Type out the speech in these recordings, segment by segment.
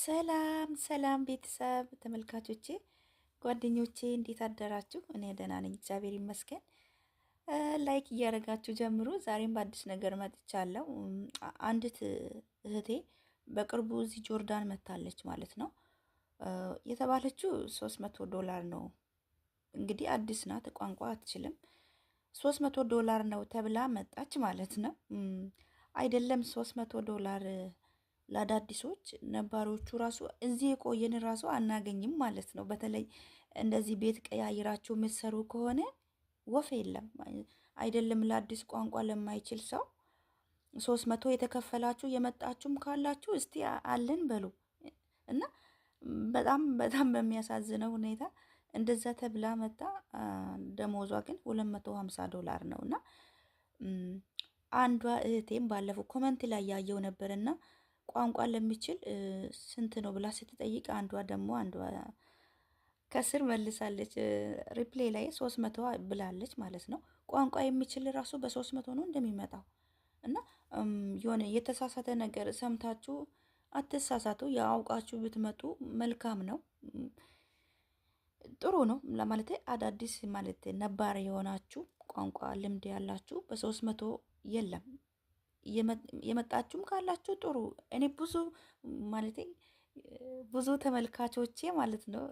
ሰላም ሰላም ቤተሰብ ተመልካቾቼ ጓደኞቼ እንዴት አደራችሁ? እኔ ደህና ነኝ፣ እግዚአብሔር ይመስገን። Like እያደረጋችሁ ጀምሩ። ዛሬም በአዲስ ነገር መጥቻለሁ። አንዲት እህቴ በቅርቡ እዚህ ጆርዳን መታለች ማለት ነው። የተባለችው 300 ዶላር ነው። እንግዲህ አዲስ ናት፣ ቋንቋ አትችልም። 300 ዶላር ነው ተብላ መጣች ማለት ነው። አይደለም 300 ዶላር ለአዳዲሶች፣ ነባሮቹ ራሱ እዚህ የቆየን ራሱ አናገኝም ማለት ነው። በተለይ እንደዚህ ቤት ቀያይራችሁ የምትሰሩ ከሆነ ወፍ የለም። አይደለም ለአዲስ ቋንቋ ለማይችል ሰው 300 የተከፈላችሁ የመጣችሁም ካላችሁ እስቲ አለን በሉ። እና በጣም በጣም በሚያሳዝነው ሁኔታ እንደዛ ተብላ መጣ። ደሞዟ ግን 250 ዶላር ነው። እና አንዷ እህቴም ባለፈው comment ላይ ያየው ነበርና ቋንቋ ለሚችል ስንት ነው ብላ ስትጠይቅ አንዷ ደግሞ አንዷ ከስር መልሳለች። Reply ላይ 300 ብላለች ማለት ነው። ቋንቋ የሚችል ራሱ በ300 ነው እንደሚመጣው። እና የሆነ የተሳሳተ ነገር ሰምታችሁ አትሳሳቱ። ያውቃችሁ ብትመጡ መልካም ነው፣ ጥሩ ነው ለማለት። አዳዲስ ማለት ነባር የሆናችሁ፣ ቋንቋ ልምድ ያላችሁ በ300 የለም። የመጣችሁም ካላችሁ ጥሩ። እኔ ብዙ ማለት ብዙ ተመልካቾቼ ማለት ነው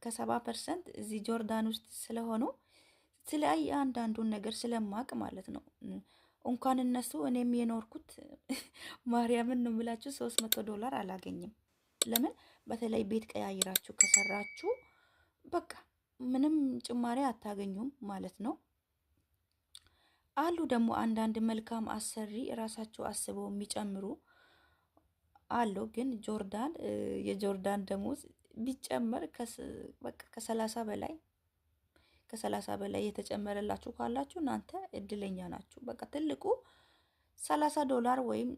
ከ70% እዚህ ጆርዳን ውስጥ ስለሆኑ ስለ አንዳንዱን ነገር ስለማቅ ማለት ነው። እንኳን እነሱ እኔም የኖርኩት ማርያምን ነው የምላችሁ 300 ዶላር አላገኝም። ለምን በተለይ ቤት ቀያይራችሁ ከሰራችሁ በቃ ምንም ጭማሪ አታገኙም ማለት ነው። አሉ ደግሞ አንዳንድ መልካም አሰሪ ራሳቸው አስበው የሚጨምሩ አሉ። ግን ጆርዳን የጆርዳን ደሞዝ ቢጨመር በቃ ከ30 በላይ፣ ከ30 በላይ የተጨመረላችሁ ካላችሁ እናንተ እድለኛ ናችሁ። በቃ ትልቁ 30 ዶላር ወይም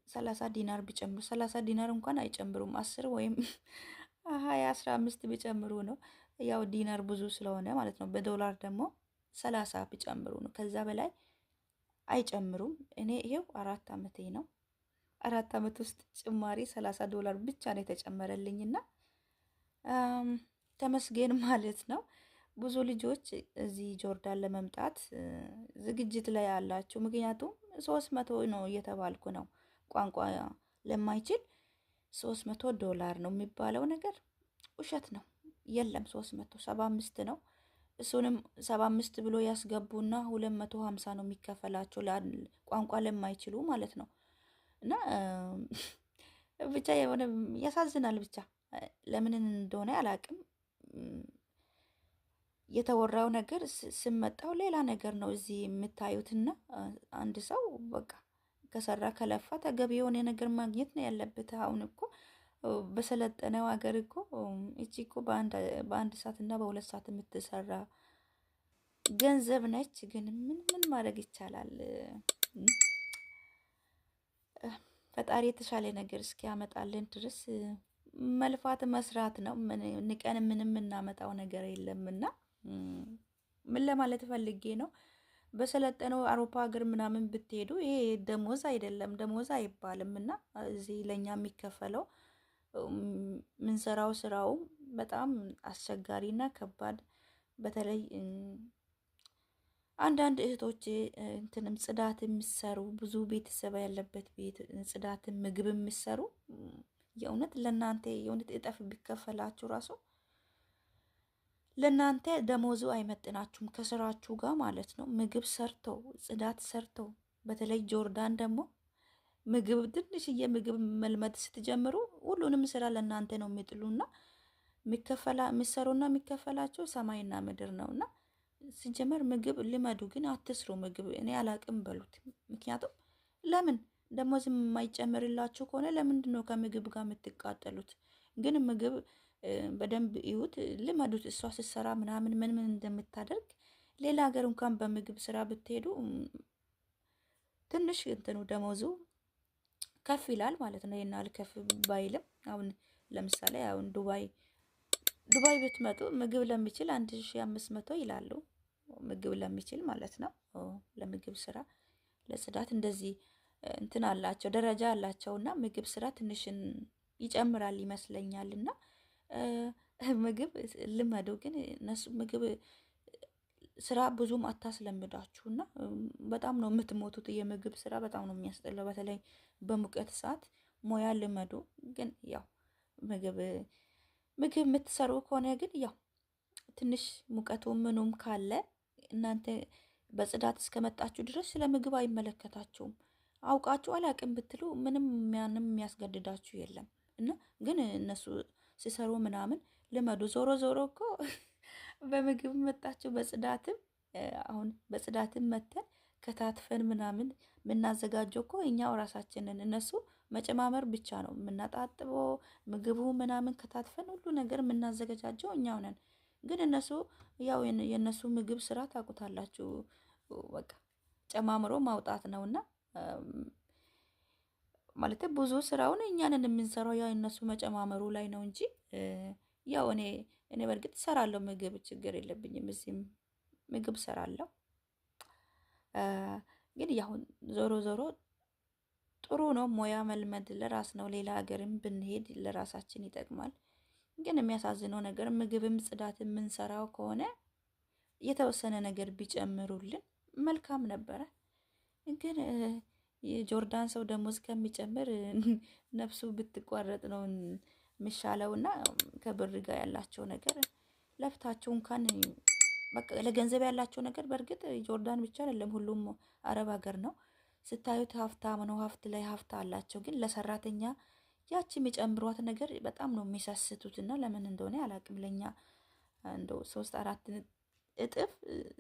30 ዲናር ቢጨምሩ፣ 30 ዲናር እንኳን አይጨምሩም። 10 ወይም 20፣ 15 ቢጨምሩ ነው። ያው ዲናር ብዙ ስለሆነ ማለት ነው። በዶላር ደግሞ 30 ቢጨምሩ ነው። ከዛ በላይ አይጨምሩም። እኔ ይሄው 4 አመቴ ነው። 4 አመት ውስጥ ጭማሪ 30 ዶላር ብቻ ነው የተጨመረልኝና ተመስገን ማለት ነው። ብዙ ልጆች እዚህ ጆርዳን ለመምጣት ዝግጅት ላይ አላችሁ። ምክንያቱም 300 ነው እየተባልኩ ነው። ቋንቋ ለማይችል 300 ዶላር ነው የሚባለው ነገር ውሸት ነው። የለም፣ 375 ነው። እሱንም 75 ብሎ ያስገቡና 250 ነው የሚከፈላቸው ቋንቋ ለማይችሉ ማለት ነው። እና ብቻ የሆነ ያሳዝናል። ብቻ ለምን እንደሆነ አላቅም። የተወራው ነገር ስመጣው ሌላ ነገር ነው እዚህ የምታዩትና አንድ ሰው በቃ ከሰራ ከለፋ ተገቢ የሆነ ነገር ማግኘት ነው ያለበት። አሁን እኮ በሰለጠነው ሀገር እኮ እቺ እኮ በአንድ ሰዓት እና በ2 ሰዓት የምትሰራ ገንዘብ ነች። ግን ምን ምን ማድረግ ይቻላል? ፈጣሪ የተሻለ ነገር እስኪያመጣልን ድረስ መልፋት መስራት ነው። ንቀን ምንም የምናመጣው ነገር የለምና ምን ለማለት ፈልጌ ነው? በሰለጠነው አውሮፓ ሀገር ምናምን ብትሄዱ ይሄ ደሞዝ አይደለም፣ ደሞዝ አይባልም። እና እዚህ ለእኛ የሚከፈለው ምንሰራው ስራው በጣም አስቸጋሪና ከባድ፣ በተለይ አንዳንድ እህቶች እንትንም ጽዳት የሚሰሩ፣ ብዙ ቤተሰብ ያለበት ቤት ጽዳትን ምግብ የሚሰሩ የእውነት ለእናንተ የእውነት እጥፍ ቢከፈላችሁ ራሱ ለእናንተ ደሞዙ አይመጥናችሁም ከስራችሁ ጋር ማለት ነው። ምግብ ሰርተው ጽዳት ሰርተው፣ በተለይ ጆርዳን ደግሞ ምግብ ትንሽዬ ምግብ መልመድ ስትጀምሩ ሁሉንም ስራ ለእናንተ ነው የሚጥሉና የሚከፈላ የሚሰሩና የሚከፈላቸው ሰማይና ምድር ነውና ሲጀመር ምግብ ልመዱ፣ ግን አትስሩ። ምግብ እኔ አላቅም በሉት። ምክንያቱም ለምን ደሞዝ የማይጨምርላችሁ ከሆነ ለምንድን ነው ከምግብ ጋር የምትቃጠሉት? ግን ምግብ በደንብ እዩት፣ ልመዱት። እሷ ስትሰራ ምናምን ምን ምን እንደምታደርግ ሌላ ሀገር እንኳን በምግብ ስራ ብትሄዱ ትንሽ እንትኑ ደሞዙ ከፍ ይላል ማለት ነው። ይሄን ያህል ከፍ ባይልም አሁን ለምሳሌ አሁን ዱባይ ዱባይ ብትመጡ ምግብ ለሚችል 1500 ይላሉ። ምግብ ለሚችል ማለት ነው። ለምግብ ስራ፣ ለጽዳት እንደዚህ እንትን አላቸው፣ ደረጃ አላቸው እና ምግብ ስራ ትንሽን ይጨምራል ይመስለኛል። እና ምግብ ልመዱ፣ ግን እነሱ ምግብ ስራ ብዙም አታስለምዳችሁ እና በጣም ነው የምትሞቱት። የምግብ ስራ በጣም ነው የሚያስጠላው፣ በተለይ በሙቀት ሰዓት። ሙያ ልመዱ። ግን ያው ምግብ የምትሰሩ ከሆነ ግን ያው ትንሽ ሙቀቱ ምኑም ካለ እናንተ በጽዳት እስከመጣችሁ ድረስ ስለ ምግብ አይመለከታችሁም። አውቃችሁ አላቅም ብትሉ ምንም ማንም የሚያስገድዳችሁ የለም። እና ግን እነሱ ሲሰሩ ምናምን ልመዱ። ዞሮ ዞሮ እኮ በምግብ መጣችሁ በጽዳትም፣ አሁን በጽዳትም መተን ከታትፈን ምናምን የምናዘጋጀው እኮ እኛው ራሳችንን፣ እነሱ መጨማመር ብቻ ነው የምናጣጥበው፣ ምግቡ ምናምን ከታትፈን ሁሉ ነገር የምናዘገጃጀው እኛው ነን። ግን እነሱ ያው የእነሱ ምግብ ስራ ታውቁታላችሁ፣ በቃ ጨማምሮ ማውጣት ነውና ማለት ብዙ ስራውን እኛንን የምንሰራው ያው እነሱ መጨማመሩ ላይ ነው እንጂ ያው እኔ በእርግጥ ሰራለሁ ምግብ፣ ችግር የለብኝም። እዚህም ምግብ ሰራለሁ። ግን ያው ዞሮ ዞሮ ጥሩ ነው ሙያ መልመድ ለራስ ነው። ሌላ ሀገርም ብንሄድ ለራሳችን ይጠቅማል። ግን የሚያሳዝነው ነገር ምግብም ጽዳት የምንሰራው ከሆነ የተወሰነ ነገር ቢጨምሩልን መልካም ነበረ። ግን የጆርዳን ሰው ደሞዝ ከሚጨምር ነፍሱ ብትቋረጥ ነው የሚሻለው። እና ከብር ጋር ያላቸው ነገር ለፍታችሁ እንኳን በቃ ለገንዘብ ያላቸው ነገር፣ በእርግጥ ጆርዳን ብቻ አይደለም፣ ሁሉም አረብ ሀገር ነው ስታዩት ሀብታም ነው፣ ሀብት ላይ ሀብት አላቸው። ግን ለሰራተኛ ያቺ የሚጨምሯት ነገር በጣም ነው የሚሰስቱት። እና ለምን እንደሆነ አላቅም። ለኛ እንደው 3 4 እጥፍ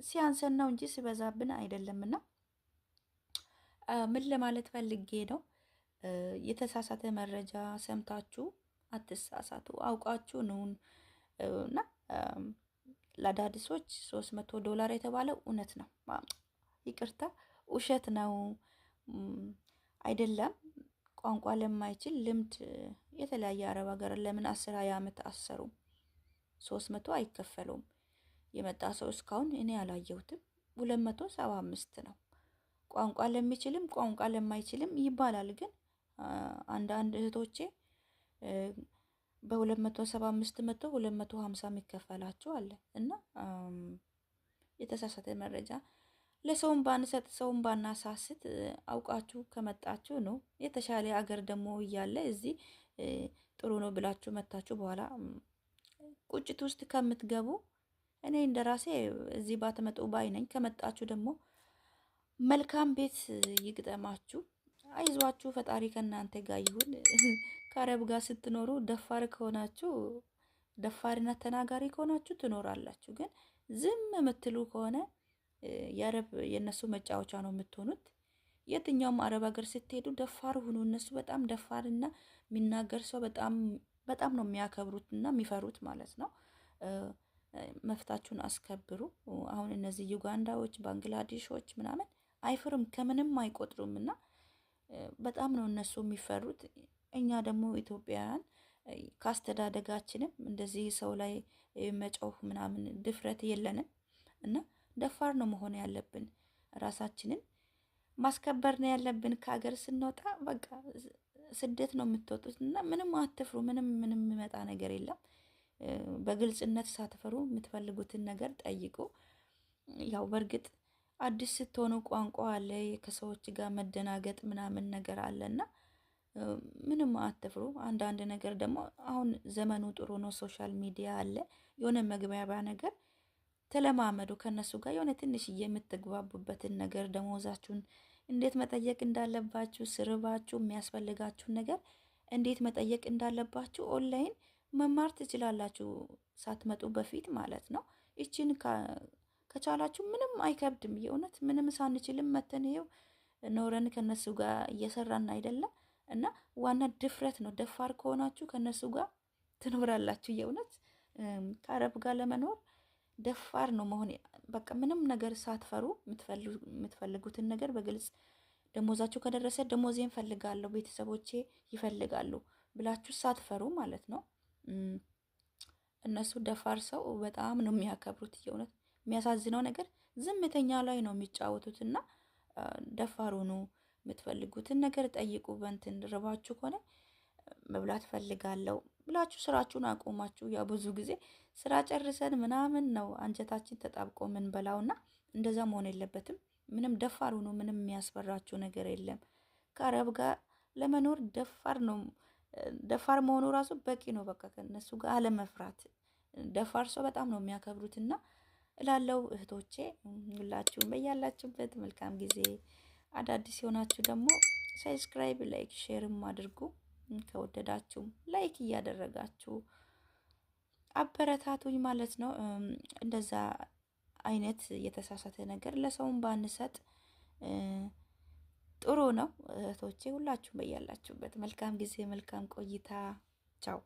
ሲያንሰን ነው እንጂ ሲበዛብን አይደለምና ምን ለማለት ፈልጌ ነው፣ የተሳሳተ መረጃ ሰምታችሁ አትሳሳቱ፣ አውቃችሁ ነውን። እና ለአዳዲሶች $300 የተባለው እውነት ነው፣ ይቅርታ ውሸት ነው አይደለም። ቋንቋ ለማይችል ልምድ የተለያየ አረብ ሀገር ለምን 10 20 ዓመት አሰሩ? 300 አይከፈለውም። የመጣ ሰው እስካሁን እኔ አላየሁትም። 275 ነው። ቋንቋ ለሚችልም ቋንቋ ለማይችልም ይባላል። ግን አንዳንድ እህቶቼ በ275 መቶ 250 የሚከፈላቸው አለ። እና የተሳሳተ መረጃ ለሰውም ባንሰጥ ሰውም ባናሳስት አውቃችሁ ከመጣችሁ ነው የተሻለ። አገር ደግሞ እያለ እዚህ ጥሩ ነው ብላችሁ መታችሁ በኋላ ቁጭት ውስጥ ከምትገቡ እኔ እንደ ራሴ እዚህ ባትመጡ ባይ ነኝ። ከመጣችሁ ደግሞ መልካም ቤት ይግጠማችሁ። አይዟችሁ፣ ፈጣሪ ከእናንተ ጋር ይሁን። ከአረብ ጋር ስትኖሩ ደፋር ከሆናችሁ፣ ደፋርና ተናጋሪ ከሆናችሁ ትኖራላችሁ። ግን ዝም የምትሉ ከሆነ የአረብ የእነሱ መጫወቻ ነው የምትሆኑት። የትኛውም አረብ ሀገር ስትሄዱ ደፋር ሁኑ። እነሱ በጣም ደፋርና የሚናገር ሰው በጣም በጣም ነው የሚያከብሩት እና የሚፈሩት ማለት ነው። መፍታችሁን አስከብሩ። አሁን እነዚህ ዩጋንዳዎች፣ ባንግላዴሾች ምናምን አይፈሩም፣ ከምንም አይቆጥሩም እና በጣም ነው እነሱ የሚፈሩት። እኛ ደግሞ ኢትዮጵያውያን ከአስተዳደጋችንም እንደዚህ ሰው ላይ መጮህ ምናምን ድፍረት የለንም እና ደፋር ነው መሆን ያለብን። ራሳችንን ማስከበር ነው ያለብን። ከሀገር ስንወጣ በቃ ስደት ነው የምትወጡት እና ምንም አትፍሩ። ምንም ምንም የሚመጣ ነገር የለም። በግልጽነት ሳትፈሩ የምትፈልጉትን ነገር ጠይቁ። ያው በእርግጥ አዲስ ስትሆኑ ቋንቋ አለ፣ ከሰዎች ጋር መደናገጥ ምናምን ነገር አለ እና ምንም አትፍሩ። አንዳንድ ነገር ደግሞ አሁን ዘመኑ ጥሩ ነው፣ social media አለ። የሆነ መግባቢያ ነገር ተለማመዱ ከነሱ ጋር፣ የሆነ ትንሽ የምትግባቡበትን ነገር፣ ደሞዛችሁን እንዴት መጠየቅ እንዳለባችሁ፣ ስርባችሁ የሚያስፈልጋችሁን ነገር እንዴት መጠየቅ እንዳለባችሁ ኦንላይን መማር ትችላላችሁ፣ ሳትመጡ በፊት ማለት ነው። ይችን ከቻላችሁ ምንም አይከብድም። የእውነት ምንም ሳንችልም መተን ይኸው ኖረን ከነሱ ጋር እየሰራን አይደለም። እና ዋና ድፍረት ነው። ደፋር ከሆናችሁ ከነሱ ጋር ትኖራላችሁ። የእውነት ከአረብ ጋር ለመኖር ደፋር ነው መሆን። በቃ ምንም ነገር ሳትፈሩ የምትፈልጉትን ነገር በግልጽ፣ ደሞዛችሁ ከደረሰ ደሞዜን ፈልጋለሁ፣ ቤተሰቦቼ ይፈልጋሉ ብላችሁ ሳትፈሩ ማለት ነው። እነሱ ደፋር ሰው በጣም ነው የሚያከብሩት። የእውነት የሚያሳዝነው ነገር ዝምተኛ ላይ ነው የሚጫወቱት። እና ደፋር ሁኑ፣ የምትፈልጉትን ነገር ጠይቁ። በእንትን ርባችሁ ከሆነ መብላት ፈልጋለሁ ብላችሁ ስራችሁን አቆማችሁ። ያው ብዙ ጊዜ ስራ ጨርሰን ምናምን ነው አንጀታችን ተጣብቆ ምንበላውና እንደዛ መሆን የለበትም። ምንም ደፋር ሁኑ። ምንም የሚያስፈራችሁ ነገር የለም። ከአረብ ጋር ለመኖር ደፋር ነው፣ ደፋር መሆኑ ራሱ በቂ ነው። በቃ ከእነሱ ጋር አለመፍራት። ደፋር ሰው በጣም ነው የሚያከብሩትና እላለው እህቶቼ፣ ሁላችሁም በያላችሁበት መልካም ጊዜ። አዳዲስ የሆናችሁ ደግሞ subscribe፣ like፣ share ም አድርጉ። ከወደዳችሁም like እያደረጋችሁ አበረታቱኝ ማለት ነው። እንደዛ አይነት የተሳሳተ ነገር ለሰውም ባንሰጥ ጥሩ ነው። እህቶቼ ሁላችሁም በያላችሁበት መልካም ጊዜ፣ መልካም ቆይታ። ቻው።